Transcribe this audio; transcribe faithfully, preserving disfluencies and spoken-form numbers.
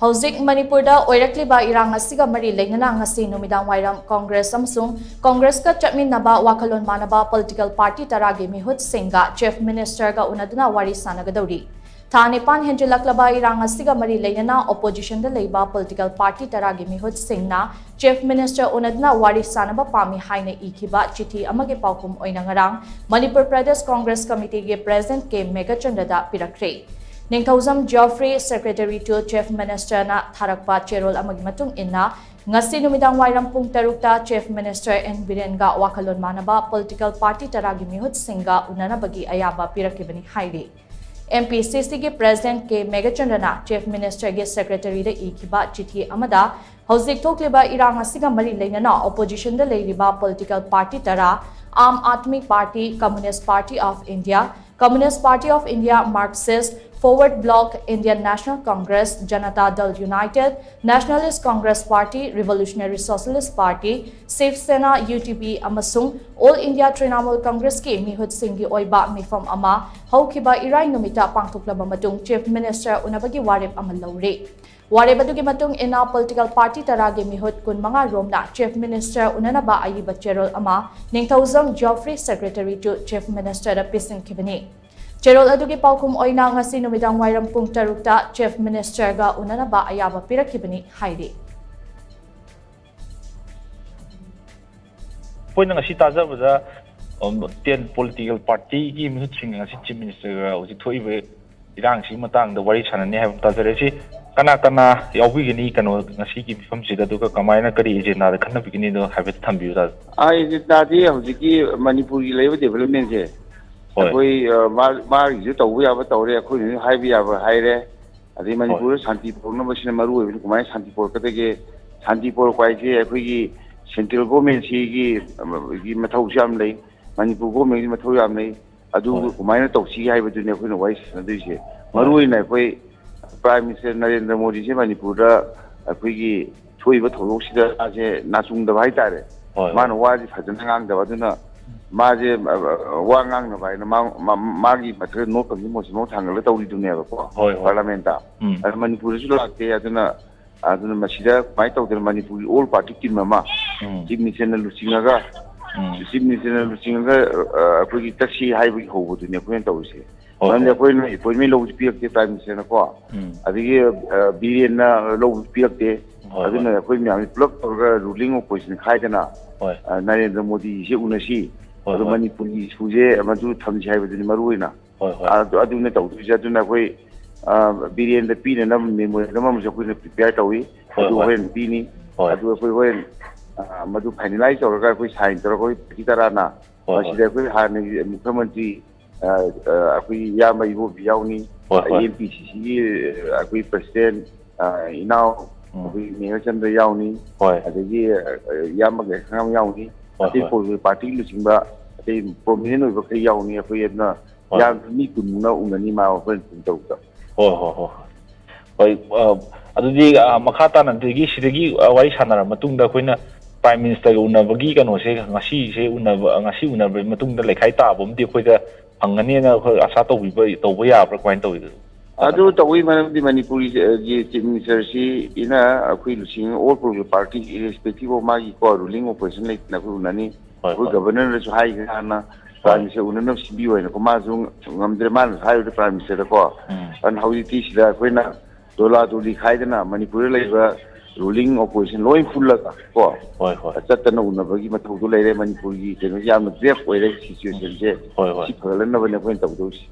ꯍꯧꯖꯤꯛ ꯃꯅꯤꯄꯨꯔꯗ ꯑꯣꯏꯔꯛꯂꯤꯕ ꯏꯔꯥꯡ ꯑꯁꯤꯒ ꯃꯔꯤ ꯂꯩꯅꯅ ꯉꯁꯤ ꯅꯨꯃꯤꯗꯥꯡ ꯋꯥꯏꯔꯝ ꯀꯣꯡꯒ꯭ꯔꯦꯁ ꯑꯃꯁꯨꯡ ꯀꯣꯡꯒ꯭ꯔꯦꯁꯀ ꯆꯠꯃꯤꯟꯅꯕ ꯋꯥꯈꯜꯂꯣꯟ ꯃꯥꯟꯅꯕ ꯄꯣꯂꯤꯇꯤꯀꯦꯜ ꯄꯥꯔꯇꯤ ꯇꯔꯥꯒꯤ ꯃꯤꯍꯨꯠꯁꯤꯡꯒ ꯆꯤꯐ ꯃꯤꯅꯤꯁꯇꯔꯒ ꯎꯅꯗꯨꯅ ꯋꯥꯔꯤ ꯁꯥꯟꯅꯒꯗꯧꯔꯤ꯫ ꯊꯥ ꯅꯤꯄꯥꯟ ꯍꯦꯟꯖꯤꯜꯂꯛꯂꯕ ꯏꯔꯥꯡ ꯑꯁꯤꯒ ꯃꯔꯤ ꯂꯩꯅꯅ ꯑꯣꯄꯣꯖꯤꯁꯟꯗ ꯂꯩꯕ ꯄꯣꯂꯤꯇꯤꯀꯦꯜ ꯄꯥꯔꯇꯤ ꯇꯔꯥꯒꯤ ꯃꯤꯍꯨꯠꯁꯤꯡꯅ ꯆꯤꯐ ꯃꯤꯅꯤꯁꯇꯔ ꯎꯅꯗꯨꯅ ꯋꯥꯔꯤ ꯁꯥꯟꯅꯕ ꯄꯥꯝꯃꯤ ꯍꯥꯏꯅ ꯏꯈꯤꯕ ꯆꯤꯊꯤ ꯑꯃꯒꯤ ꯄꯥꯎꯈꯨꯝ ꯑꯣꯏꯅ ꯉꯔꯥꯡ ꯃꯅꯤꯄꯨꯔ ꯄ꯭ꯔꯗꯦꯁ ꯀꯣꯡꯒ꯭ꯔꯦꯁ ꯀꯃꯤꯇꯤꯒꯤ ꯄ꯭ꯔꯦꯁꯤꯗꯦꯟꯠ ꯀꯦ ꯃꯦꯘꯆꯟꯗ꯭ꯔꯗ ꯄꯤꯔꯛꯈ꯭ꯔꯦ꯫ Ningthoujam Geoffrey, secretary to chief ministerꯅ ꯊꯥꯔꯛꯄ ꯆꯦꯔꯣꯜ ꯑꯃꯒꯤ ꯃꯇꯨꯡ ꯏꯟꯅ, ꯉꯁꯤ ꯅꯨꯃꯤꯗꯥꯡ ꯋꯥꯏꯔꯝ ꯄꯨꯡ ꯇꯔꯨꯛꯇ ꯆꯤꯐ ꯃꯤꯅꯤꯁꯇꯔ ꯑꯦꯟ ꯕꯤꯔꯦꯟꯒ ꯋꯥꯈꯜꯂꯣꯟ ꯃꯥꯟꯅꯕ ꯄꯣꯂꯤꯇꯤꯀꯦꯜ ꯄꯥꯔꯇꯤ ꯇꯔꯥꯒꯤ ꯃꯤꯍꯨꯠꯁꯤꯡꯒ ꯎꯅꯅꯕꯒꯤ ꯑꯌꯥꯕ ꯄꯤꯔꯛꯈꯤꯕꯅꯤ ꯍꯥꯏꯔꯤ꯫ ꯑꯦꯝ ꯄꯤ ꯁꯤ ꯁꯤꯒꯤ ꯄ꯭ꯔꯦꯁꯤꯗꯦꯟꯠ ꯀꯦ ꯃꯦꯘꯆꯟꯗ꯭ꯔꯅ ꯆꯤꯐ ꯃꯤꯅꯤꯁꯇꯔꯒꯤ ꯁꯦꯀ꯭ꯔꯦꯇꯔꯤꯗ ꯏꯈꯤꯕ ꯆꯤꯊꯤ ꯑꯃꯗ, ꯍꯧꯖꯤꯛ ꯊꯣꯛꯂꯤꯕ ꯏꯔꯥꯡ ꯑꯁꯤꯒ ꯃꯔꯤ ꯂꯩꯅꯅ ꯑꯣꯄꯣꯖꯤꯁꯟꯗ ꯂꯩꯔꯤꯕ ꯄꯣꯂꯤꯇꯤꯀꯦꯜ ꯄꯥꯔꯇꯤ ꯇꯔꯥ, Aam Aadmi Party, Communist Party of India, Communist Party of India, Marxist, Forward Bloc, Indian National Congress, Janata Dal United, Nationalist Congress Party, Revolutionary Socialist Party, Shiv Sena, U T P ꯑꯃꯁꯨꯡ All India Trinamool Congressꯀꯤ ꯃꯤꯍꯨꯠꯁꯤꯡꯒꯤ ꯑꯣꯏꯕ ꯃꯤꯐꯝ ꯑꯃ ꯍꯧꯈꯤꯕ ꯏꯔꯥꯏ ꯅꯨꯃꯤꯠꯇ ꯄꯥꯡꯊꯣꯛꯂꯕ ꯃꯇꯨꯡ chief minister ꯎꯅꯕꯒꯤ ꯋꯥꯔꯦꯞ ꯑꯃ ꯂꯧꯔꯦ꯫ ꯋꯥꯔꯦꯞ ꯑꯗꯨꯒꯤ ꯃꯇꯨꯡ ꯏꯟꯅ ꯄꯣꯂꯤꯇꯤꯀꯦꯜ ꯄꯥꯔꯇꯤ ꯇꯔꯥꯒꯤ ꯃꯤꯍꯨꯠ ꯀꯨꯟꯃꯉꯥ ꯔꯣꯝꯅ ꯆꯤꯐ ꯃꯤꯅꯤꯁꯇꯔ ꯎꯅꯅꯕ ꯑꯏꯕ ꯆꯦꯔꯣꯜ ꯑꯃ ꯅꯤꯡꯊꯧꯖꯝ ꯖꯤꯑꯣꯐ꯭ꯔꯤ, secretary to chief ministerꯗ ꯄꯤꯁꯤꯟꯈꯤꯕꯅꯤ꯫ ꯆꯦꯔꯣꯜ ꯑꯗꯨꯒꯤ ꯄꯥꯎꯈꯨꯝ ꯑꯣꯏꯅ ꯉꯁꯤ ꯅꯨꯃꯤꯗꯥꯡ ꯋꯥꯏꯔꯝ ꯄꯨꯡ ꯇꯔꯨꯛꯇ ꯆꯤꯐ ꯃꯤꯅꯤꯁꯇꯔꯒ ꯎꯅꯅꯕ ꯑꯌꯥꯕ ꯄꯤꯔꯛꯈꯤꯕꯅꯤ ꯍꯥꯏꯔꯤ꯫ ꯑꯩꯈꯣꯏꯅ ꯉꯁꯤ ꯇꯥꯖꯕꯗ, ꯇꯦꯟ ꯄꯣꯂꯤꯇꯤꯀꯦꯜ ꯄꯥꯔꯇꯤꯒꯤ ꯃꯤꯍꯨꯠꯁꯤꯡꯅ ꯉꯁꯤ ꯆꯤꯐ ꯃꯤꯅꯤꯁꯇꯔꯒ ꯍꯧꯖꯤꯛ ꯊꯣꯛꯏꯕ ꯏꯔꯥꯡꯁꯤꯒꯤ ꯃꯇꯥꯡꯗ ꯋꯥꯔꯤ ꯁꯥꯟꯅꯅꯤ ꯍꯥꯏꯕ ꯑꯃ ꯇꯥꯖꯔꯦ꯫ ꯁꯤ ꯀꯅꯥ ꯀꯅꯥ ꯌꯥꯎꯕꯤꯒꯅꯤ, ꯀꯩꯅꯣ, ꯉꯁꯤꯒꯤ ꯃꯤꯐꯝꯁꯤꯗ, ꯑꯗꯨꯒ ꯀꯃꯥꯏꯅ, ꯀꯔꯤ ꯑꯦꯖꯦꯟꯗꯥꯗ ꯈꯟꯅꯕꯤꯒꯅꯤꯗꯣ ꯍꯥꯏꯐꯦꯠ ꯊꯝꯕꯤꯌꯨ, ꯇꯥꯖ꯫ ꯑꯦꯖꯦꯟꯗꯥꯗꯤ ꯍꯧꯖꯤꯛꯀꯤ ꯃꯅꯤꯄꯨꯔꯒꯤ ꯂꯩꯔꯤꯕ ꯗꯤꯕꯂꯞꯃꯦꯟꯁꯦ, ꯍꯣꯏ꯫ ꯑꯩꯈꯣꯏ, ꯑ, ꯃꯥ-, ꯃꯥꯒꯤꯁꯨ ꯇꯧꯕ ꯌꯥꯕ ꯇꯧꯔꯦ, ꯑꯩꯈꯣꯏꯅꯁꯨ ꯍꯥꯏꯕ ꯌꯥꯕ ꯍꯥꯏꯔꯦ, ꯑꯗꯩ ꯃꯅꯤꯄꯨꯔꯗ ꯁꯥꯟꯇꯤ ꯄꯨꯔꯛꯅꯕꯁꯤꯅ ꯃꯔꯨ ꯑꯣꯏꯕꯅꯤ꯫ ꯀꯃꯥꯏꯅ ꯁꯥꯟꯇꯤ ꯄꯨꯔꯛꯀꯗꯒꯦ? ꯁꯥꯟꯇꯤ ꯄꯨꯔꯛꯄ ꯍꯥꯏꯁꯦ ꯑꯩꯈꯣꯏꯒꯤ ꯁꯦꯟꯇ꯭ꯔꯦꯜ ꯒꯣꯔꯃꯦꯟꯁꯤꯒꯤ, ꯑ, ꯒꯤ ꯃꯊꯧꯁꯨ ꯌꯥꯝ ꯂꯩ, ꯃꯅꯤꯄꯨꯔ ꯒꯣꯔꯃꯦꯟꯒꯤ ꯃꯊꯧ ꯌꯥꯝ ꯂꯩ꯫ ꯑꯗꯨ ꯍꯣꯏ꯫ ꯀꯃꯥꯏꯅ ꯇꯧꯁꯤꯒꯦ ꯍꯥꯏꯕꯗꯨꯅꯤ ꯑꯩꯈꯣꯏꯅ ꯋꯥꯔꯤ ꯁꯥꯟꯅꯗꯣꯏꯁꯦ꯫ ꯍꯣꯏ꯫ ꯃꯔꯨ ꯑꯣꯏꯅ ꯑꯩꯈꯣꯏ ꯄ꯭ꯔꯥꯏꯝ ꯃꯤꯅꯤꯁꯇꯔ ꯅꯔꯦꯟꯗ꯭ꯔ ꯃꯣꯗꯤꯁꯦ ꯃꯅꯤꯄꯨꯔꯗ ꯑꯩꯈꯣꯏꯒꯤ ꯊꯣꯛꯏꯕ ꯊꯧꯗꯣꯛꯁꯤꯗ ꯃꯥꯁꯦ ꯅꯥꯆꯨꯡꯗꯕ ꯍꯥꯏꯇꯥꯔꯦ꯫ ꯍꯣꯏ꯫ ꯃꯥꯅ ꯋꯥꯁꯦ ꯐꯖꯅ ꯉꯥꯡꯗꯕ꯫ ꯑꯗꯨꯅ ꯃꯥꯁꯦ, ꯑ, ꯑ, ꯋꯥ ꯉꯥꯡꯅꯕ ꯍꯥꯏꯅ ꯃꯥ-, ꯃꯥ-, ꯃꯥꯒꯤ ꯃꯊꯛꯇ ꯅꯣꯔꯠ ꯀꯟꯇ꯭ꯔꯤ ꯃꯣꯁꯟ ꯑꯃ ꯊꯥꯡꯒꯠꯂ ꯇꯧꯔꯤꯗꯨꯅꯦꯕꯀꯣ, ꯍꯣꯏ, ꯍꯣꯏ꯫ ꯄꯥꯔꯂꯥꯃꯦꯟꯇ꯫ ꯎꯝ꯫ ꯑꯗꯨ ꯃꯅꯤꯄꯨꯔꯗꯁꯨ ꯂꯥꯛꯇꯦ꯫ ꯑꯗꯨꯅ, ꯑꯗꯨꯅ ꯃꯁꯤꯗ ꯀꯃꯥꯏꯅ ꯇꯧꯗꯅ ꯃꯅꯤꯄꯨꯔꯒꯤ ꯑꯣꯜ ꯄꯥꯔꯇꯤ ꯇꯤꯝ ꯑꯃ ꯎꯝ꯫ ꯆꯤꯐ ꯃꯤꯅꯤꯁꯇꯔꯅ ꯂꯨꯆꯤꯡꯉꯒ, ꯎꯝ꯫ ꯆꯤꯐ ꯃꯤꯅꯤꯁꯇꯔꯅ ꯂꯨꯆꯤꯡꯉꯒ, ꯑ, ꯑꯩꯈꯣꯏꯒꯤ ꯆꯠꯁꯤ ꯍꯥꯏꯕꯒꯤ ꯍꯧꯕꯗꯨꯅꯦ ꯑꯩꯈꯣꯏꯅ ꯇꯧꯔꯤꯁꯦ꯫ ꯍꯣꯏ, ꯃꯔꯝꯗꯤ ꯍꯣꯏ꯫ ꯑꯩꯈꯣꯏꯅ ꯑꯦꯄꯣꯏꯟꯃꯦꯟ ꯂꯧꯕꯁꯨ ꯄꯤꯔꯛꯇꯦ ꯄ꯭ꯔꯥꯏꯝ ꯃꯤꯅꯤꯁꯇꯔꯅꯀꯣ꯫ ꯎꯝ꯫ ꯑꯗꯒꯤ, ꯑ, ꯕꯤꯔꯦꯟꯅ ꯂꯧꯕꯁꯨ ꯄꯤꯔꯛꯇꯦ꯫ ꯍꯣꯏ, ꯑꯗꯨꯅ ꯍꯣꯏ꯫ ꯑꯩꯈꯣꯏ ꯃꯌꯥꯝꯁꯦ ꯄꯨꯂꯞ ꯇꯧꯔꯒ ꯔꯨꯂꯤꯡ ꯑꯣꯄꯣꯖꯤꯁꯟ ꯈꯥꯏꯗꯅ, ꯍꯣꯏ꯫ ꯑ, ꯅꯔꯦꯟꯗ꯭ꯔ ꯃꯣꯗꯤꯁꯦ ꯎꯅꯁꯤ꯫ ꯍꯣꯏ, ꯑꯗꯨ ꯍꯣꯏ꯫ ꯃꯅꯤꯄꯨꯔꯒꯤ ꯏꯁꯨꯁꯦ ꯃꯗꯨ ꯊꯝꯁꯤ ꯍꯥꯏꯕꯗꯨꯅꯤ ꯃꯔꯨ ꯑꯣꯏꯅ꯫ ꯍꯣꯏ, ꯍꯣꯏ꯫ ꯑꯗꯨ, ꯑꯗꯨꯅ ꯇꯧꯗꯣꯏꯁꯦ꯫ ꯑꯗꯨꯅ ꯑꯩꯈꯣꯏ, ꯑ, ꯕꯤꯔꯦꯟꯗ ꯄꯤꯅꯅꯕ ꯃꯦꯃꯣꯔꯦꯟꯗꯝ ꯑꯃꯁꯨ ꯑꯩꯈꯣꯏꯅ ꯄ꯭ꯔꯤꯄꯦꯌꯔ ꯇꯧꯏ꯫ ꯍꯣꯏ, ꯑꯗꯨ ꯍꯣꯏ꯫ ꯍꯣꯔꯦꯟ ꯄꯤꯅꯤ꯫ ꯍꯣꯏ꯫ ꯑꯗꯨ ꯑꯩꯈꯣꯏ ꯍꯣꯔꯦꯟ, ꯑ, ꯃꯗꯨ ꯐꯥꯏꯅꯦꯂꯥꯏꯁ ꯇꯧꯔꯒ ꯑꯩꯈꯣꯏ ꯁꯥꯏꯟ ꯇꯧꯔꯒ ꯑꯩꯈꯣꯏ ꯄꯥꯔꯇꯤ ꯇꯔꯥꯅ ꯍꯣꯏ, ꯍꯣꯏ꯫ ꯃꯁꯤꯗ ꯑꯩꯈꯣꯏ ꯍꯥꯟꯅꯒꯤ ꯃꯨꯈ꯭ꯌꯃꯟꯇ꯭ꯔꯤ, ꯑ, ꯑ, ꯑꯩꯈꯣꯏꯒꯤ ꯏꯌꯥꯝꯕ ꯏꯕꯣꯕꯤ ꯌꯥꯎꯅꯤ, ꯍꯣꯏ, ꯍꯣꯏ꯫ ꯑꯦꯝ ꯄꯤ ꯁꯤ ꯁꯤꯒꯤ ꯑꯩꯈꯣꯏ ꯄ꯭ꯔꯁꯤꯗꯦꯟ, ꯑ, ꯏꯅꯥꯎ ꯎꯝ꯫ ꯑꯩꯈꯣꯏ ꯃꯦꯍꯔꯆꯟꯗ꯭ꯔ ꯌꯥꯎꯅꯤ, ꯍꯣꯏ꯫ ꯑꯗꯒꯤ, ꯑ, ꯏꯌꯥꯝꯕ ꯒꯥꯏꯈꯉꯥꯝ ꯌꯥꯎꯅꯤ, ꯍꯣꯏ, ꯑꯇꯩ ꯍꯣꯏ꯫ ꯄꯣꯂꯤꯇꯤꯀꯦꯜ ꯄꯥꯔꯇꯤꯒꯤ ꯂꯨꯆꯤꯡꯕ, ꯑꯇꯩ ꯄ꯭ꯔꯣꯃꯤꯅꯦꯟ ꯑꯣꯏꯕ ꯈꯔ ꯌꯥꯎꯅꯤ꯫ ꯑꯩꯈꯣꯏ ꯑꯗꯨꯅ ꯍꯣꯏ꯫ ꯌꯥꯝ ꯃꯤ ꯀꯨꯟꯃꯨꯛꯅ ꯎꯅꯅꯤ ꯃꯥ ꯑꯩꯈꯣꯏꯅ ꯄꯨꯡ ꯇꯔꯨꯛꯇ꯫ ꯍꯣꯏ, ꯍꯣꯏ, ꯍꯣꯏ, ꯍꯣꯏ꯫ ꯍꯣꯏ, ꯑ, ꯑꯗꯨꯗꯤ, ꯑ, ꯃꯈꯥ ꯇꯥꯅ ꯑꯗꯒꯤ ꯁꯤꯗꯒꯤ, ꯑ, ꯋꯥꯔꯤ ꯁꯥꯟꯅꯔ ꯃꯇꯨꯡꯗ ꯑꯩꯈꯣꯏꯅ ꯄ꯭ꯔꯥꯏꯝ ꯃꯤꯅꯤꯁꯇꯔꯒ ꯎꯅꯕꯒꯤ ꯀꯩꯅꯣꯁꯦ ꯉꯁꯤꯁꯦ ꯎꯅꯕ, ꯉꯁꯤ ꯎꯅꯕꯒꯤ ꯃꯇꯨꯡꯗ ꯂꯩꯈꯥꯏ ꯇꯥꯕ ꯑꯃꯗꯤ ꯑꯩꯈꯣꯏꯗ ꯐꯪꯒꯅꯦꯅ ꯑꯩꯈꯣꯏ ꯑꯁꯥ ꯇꯧꯕꯤꯕ, ꯇꯧꯕ ꯌꯥꯕ꯭ꯔꯥ? ꯀꯃꯥꯏꯅ ꯇꯧꯋꯤ? ꯑꯗꯨ ꯇꯧꯏ, ꯃꯔꯝꯗꯤ ꯃꯅꯤꯄꯨꯔꯒꯤ, ꯑ, ꯒꯤ ꯆꯤꯐ ꯃꯤꯅꯤꯁꯇꯔꯁꯤ ꯏꯅ ꯑꯩꯈꯣꯏ ꯂꯨꯆꯤꯡ ꯑꯣꯜ ꯄꯣꯂꯤꯇꯤꯀꯦꯜ ꯄꯥꯔꯇꯤ, ꯏꯔꯦꯁꯄꯦꯛꯇꯤꯚ ꯑꯣꯐ ꯃꯥꯒꯤ ꯀꯣ ꯔꯨꯂꯤꯡ ꯑꯣꯄꯣꯖꯤꯁꯟ ꯂꯩꯇꯅ ꯑꯩꯈꯣꯏ ꯎꯅꯅꯤ꯫ ꯍꯣꯏ, ꯑꯩꯈꯣꯏ ꯍꯣꯏ꯫ ꯒꯚꯔꯅꯔꯗꯁꯨ ꯍꯥꯏꯈ꯭ꯔꯦ ꯍꯥꯟꯅ, ꯍꯣꯏ꯫ ꯄ꯭ꯔꯥꯏꯝ ꯃꯤꯅꯤꯁꯇꯔ ꯎꯅꯅꯕ ꯁꯤꯟꯕꯤꯌꯨ ꯍꯥꯏꯅꯀꯣ꯫ ꯃꯥꯁꯨ ꯉꯝꯗ꯭ꯔꯦ, ꯃꯥꯅꯁꯨ ꯍꯥꯏꯔꯨꯔꯦ ꯄ꯭ꯔꯥꯏꯝ ꯃꯤꯅꯤꯁꯇꯔꯗꯀꯣ꯫ ꯎꯝ꯫ ꯑꯗꯨꯅ ꯍꯧꯖꯤꯛꯇꯤ ꯁꯤꯗ ꯑꯩꯈꯣꯏꯅ ꯗꯣꯂꯥ ꯗꯣꯂꯤ ꯈꯥꯏꯗꯅ ꯃꯅꯤꯄꯨꯔꯗ ꯂꯩꯔꯤꯕ ꯔꯨꯂꯤꯡ ꯑꯣꯄꯣꯖꯤꯁꯟ ꯂꯣꯏ ꯄꯨꯜꯂꯒ ꯀꯣ, ꯍꯣꯏ, ꯍꯣꯏ꯫ ꯆꯠꯇꯅ ꯎꯅꯕꯒꯤ ꯃꯊꯧꯗꯣ ꯂꯩꯔꯦ꯫ ꯃꯅꯤꯄꯨꯔꯒꯤ ꯀꯩꯅꯣꯁꯦ ꯌꯥꯝꯅ ꯒ꯭ꯔꯦꯞ ꯑꯣꯏꯔꯦ ꯁꯤꯆꯨꯋꯦꯁꯟꯁꯦ꯫ ꯍꯣꯏ, ꯍꯣꯏ꯫ ꯁꯤ ꯐꯒꯠꯂꯛꯅꯕꯅꯦ ꯑꯩꯈꯣꯏꯅ ꯇꯧꯗꯧꯔꯤꯁꯦ꯫